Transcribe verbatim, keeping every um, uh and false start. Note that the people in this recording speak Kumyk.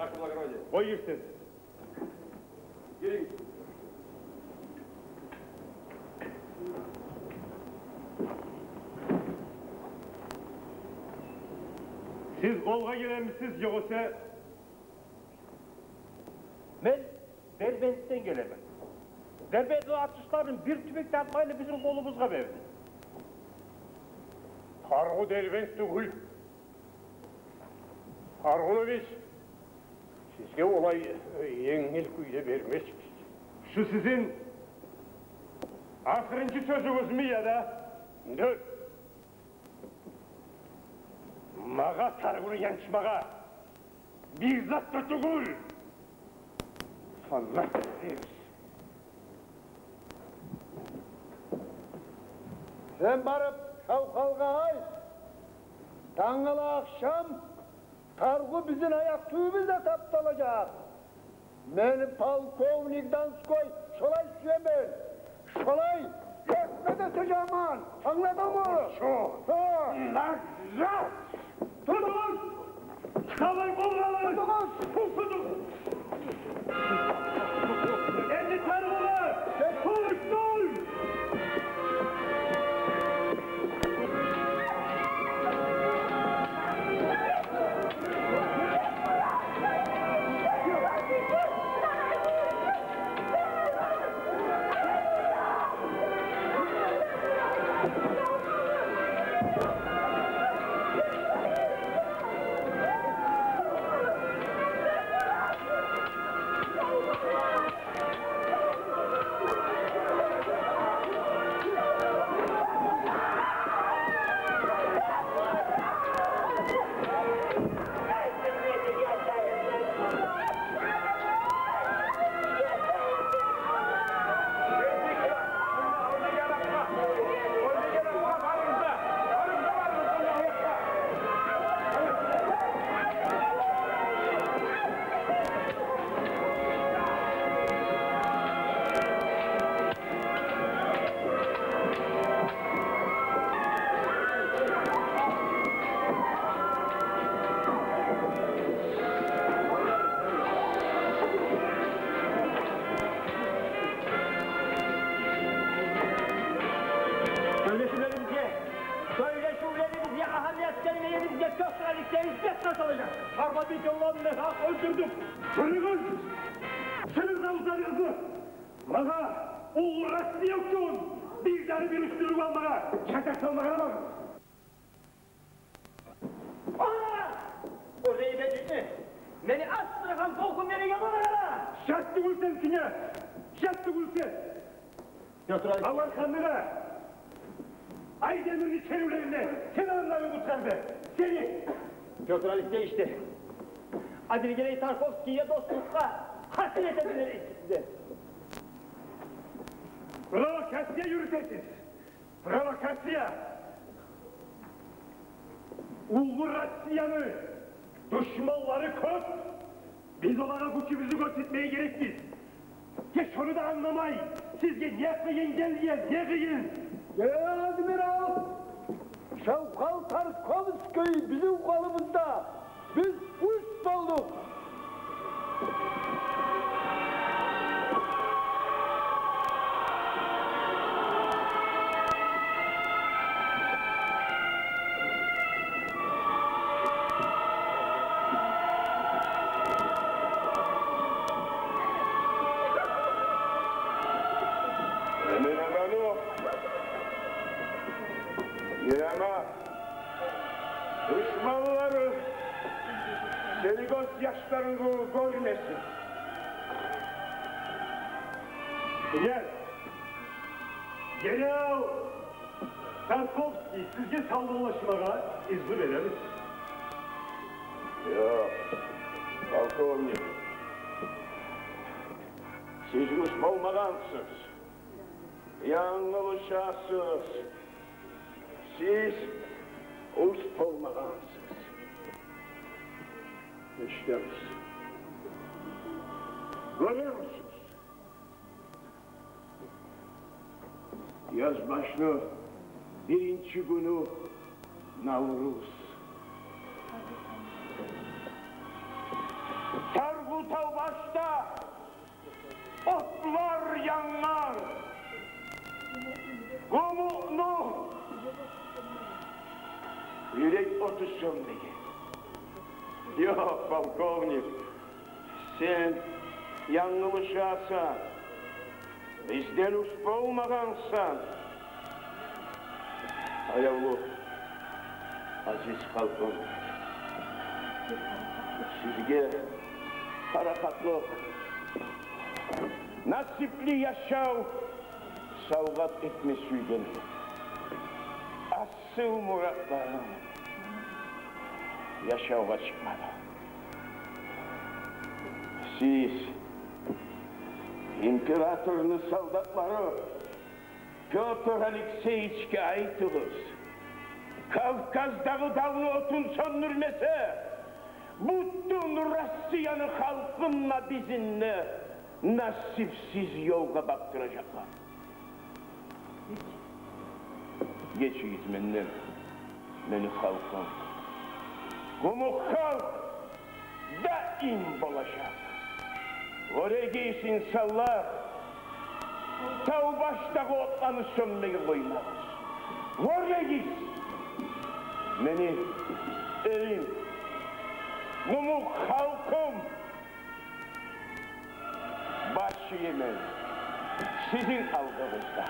Ваше благородие. Къой гирсин. Гелигиз. Сиз къолгъа гелемисиз, ёгъесе? Мен Дербентден гелемен. Дербентни ачгъычларын бир тюбек де атмайлы бизин къолубузгъа берди. Таргъу Дербент тюгюл. Таргъуну биз сизге олай енгил кюйде бермесбиз. Шу сизин ахырынчы сёзюгюзмю яда? Дёр. Магъа Таргъуну янчмагъа бир зат да тюгюл. Санлап беребиз. Сен барып шавхалгъа айт, тангала ахшам Таргъу бизин аякъ тюбюбюз де тапталажакъ. Мен полковник Донской шолай сюемен. Шолай этме де сюежекмен. Англадынгмы? Шо. Гьа. Назад! Тутугъуз! Чыкъмай къолларыгъызны! Тутугъуз! Тутугъуз! Энни тарыкълар! Тутугъуз! Сёйлешивлерибизге, сёйлешивлерибизге агьамият бермегенигизге Пётр Алексеевич бек къаршы болажакъ. Шарбабий Гелланы мен гьакъ оьлтюрдюм. Чыгъыгъыз! Чыгъыгъыз авузларыгъызны! Магъа уллу Россия учун бир дагъы бир уьстюнлюк алмагъа, чатак салмагъа къарамагъыз. Ана! О гъайбат этме! Мени Астрахань полкуна береген олар ана! Жат тюгюлсен, князь! Жат тюгюлсен! Пётр Алексеевич. Алар ханны да, Айдемирни черивлерин де сен алардан къутгъарды. Сени! Пётр Алексеевич де, Адыгелей Тарковскийге достлукъгъа гьасирет этилер экиси де. Провокация юрютесиз. Провокация! Уллу Россияны душманлары кёп. Биз олагъа гючюбюзню гёрсетмеге герекбиз. Тек шону да англамай, сизге не къыйын гелген, не къыйын? Генерал-адмирал, шавхал Тарковский бизин къолубузда. Биз уьст болдукъ. Эмин аману. Яма. Душманларынг сени гёзьяшларынгны гёрмесин. Князь, генерал Тарковский сизге салгъынлашмагъа изну беребиз. Ёкъ, полковник, сиз уьст болмагъансыз. Янгылышасыз. Сиз уьст болмагъансыз. Эшитемисиз? Гёремисиз? Язбашны биринчи гюню Навруз. Къумукъну юрек оту сёнмеген. Ёкъ, полковник, сен янгылышасан, бизден уьст болмагъансан. Аявлу, азиз халкъым, сизге парахатлыкъ, насипли яшав савгъат этме сюйген асил муратларым яшавгъа чыкъмады. Сиз, императорну солдатлары, Пётр Алексеевичге айтыгъыз: Кавказдагъы давну отун сёндюрмесе, бютюн Россияны халкъын да, бизин де насипсиз ёлгъа бакътыражакълар. Гечигиз менден, мени халкъым. Къумукъ халкъ даим болажакъ. Гёрегиз, инсанлар, тав башдагъы отланы сёнмеге къоймагъыз. Гёрегиз, мени элим, къумукъ халкъым, баш иемен сизин алдыгъызда.